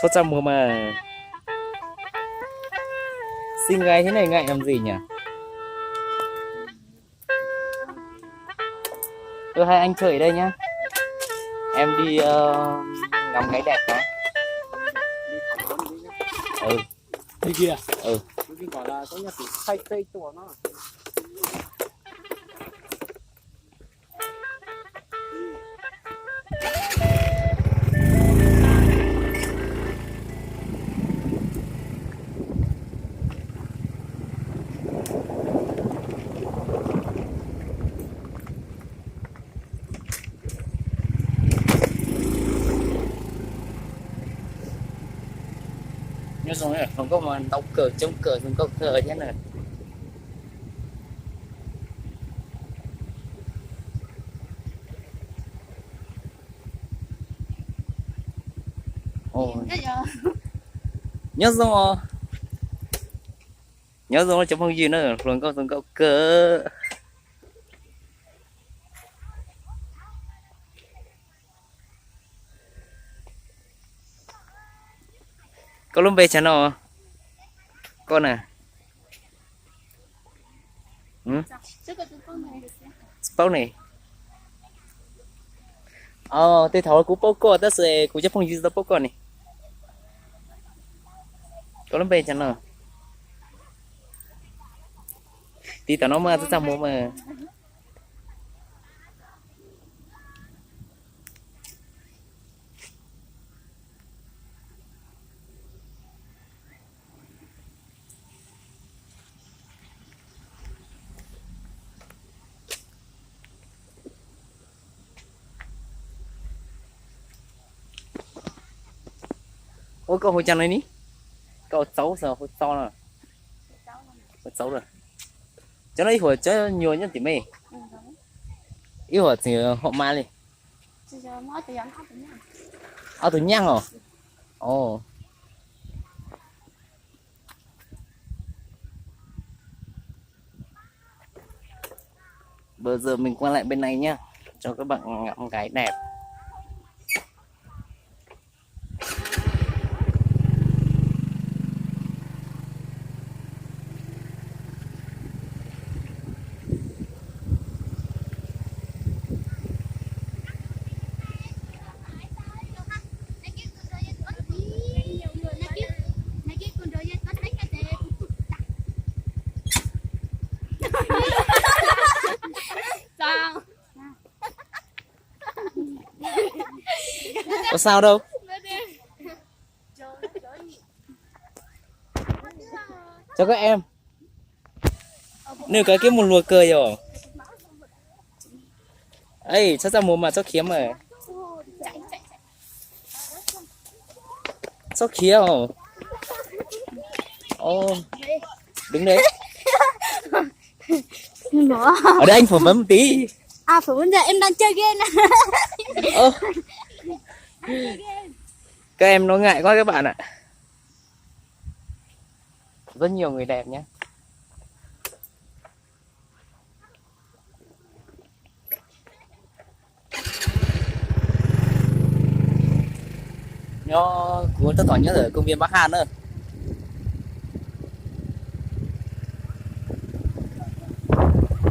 Txaj muag mas. Xij nqaij thiab ne, ngại làm gì nhỉ? Tôi hai anh chơi ở đây nhá. Em đi ờ, ngắm cái đẹp đó. Ừ. Đi kìa. Ừ. Nyob zoo, hluas nkauj mas ntau kawg, coob kawg, hluas nkauj kawg thiab na. Nyob zoo os. Nyob zoo cov phooj ywg na, hluas nkauj hluas nkauj kawg. Koj lub npe cas no? Koj na? Tsis paub ne. Tej thaum kuv paub koj tab sis kuv cov phooj ywg tsis tau paub koj ne. Koj lub npe cas no? Tiv tam no mas txaj txaj muag mas. Ua koj hu cas no ni? Koj hu Txaub xwb, hu Txaub no. Hu Txaub lawm. Cov no ib huam cov nyuag nyob tim me. Ib huam txiv hom mas li. Ob tug nyaj os. Ồ. Bây giờ mình quay lại bên này nhá, cho các bạn ngắm cái đẹp. Có sao đâu. Cho các em. Nws có cái một lùa cờ rồi. Ê, sao sao mùa mà sao khiếp mà. Sao khiếp hả? Ồ, đứng đấy. Ở đây anh phỏng vấn một tí. À, phỏng vấn giờ em đang chơi game nè. Ơ. Các em nó ngại quá các bạn ạ. Rất nhiều người đẹp nhé. Nyob kuv tab tom nyob ntawm công viên Bắc Hàn na.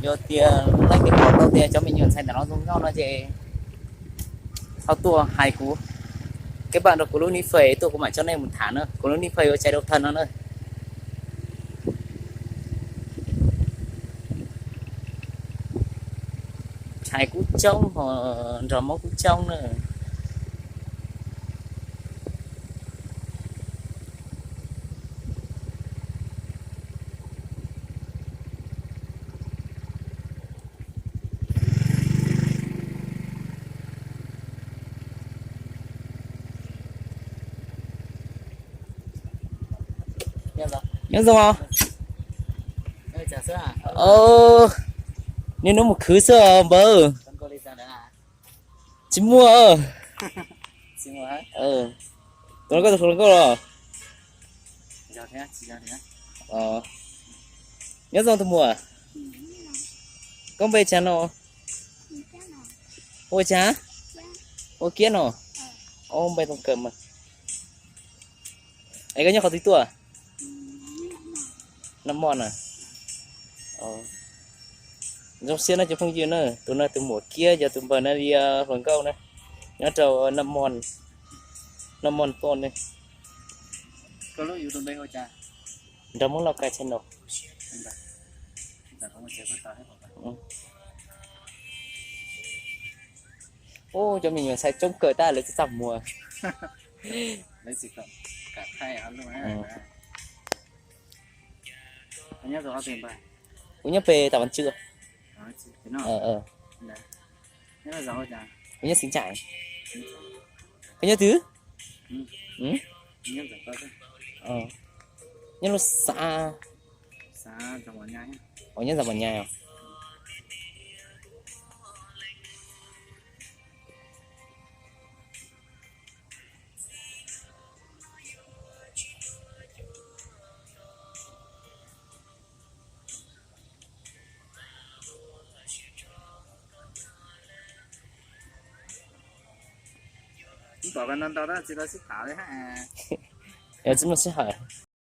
Yog tias leej twg pom tau tias cov me nyuam ntxhais ntawm no zoo nkauj no ces ho tuaj hais kuv, kết bạn rau kuv lub nick Face tuaj kuv mam coj nej mus tham na, kuv lub nick Face ua Chai Dau Thawj no na. Chai Kub Coob ho nrog Moob Kub Coob na. Nyob zoo os. Niaj hnub mus khwv xwb os npawg. Tsis muaj. Tus no koj tus hluas nkauj los? Nyob zoo tus muam. Koj npe cas no? Ua cas? Ua Kiab no. Ua npe tau kawm mas. Es koj nyob qhov twg tuaj? Naj Moj na. Zoo siab no cov phooj ywg na, tus no tus muam Kiab, yog tus npawg no li hluas nkauj na, nyob rau Naj Moj tuaj ne. Nrog Hmoob Lauj Kais channel. Ub, cov me nyuam ntxhais coob kawg tab lawv tsis txaj muag. Kuv nyob pem Tam Vas Tswv. Kuv nyob Xeev Tsais. Koj nyob twg? Nyob lub xav, nyob Xas Mas Nyas. Tsis tau sib tham li. Tsis muaj sij hawm.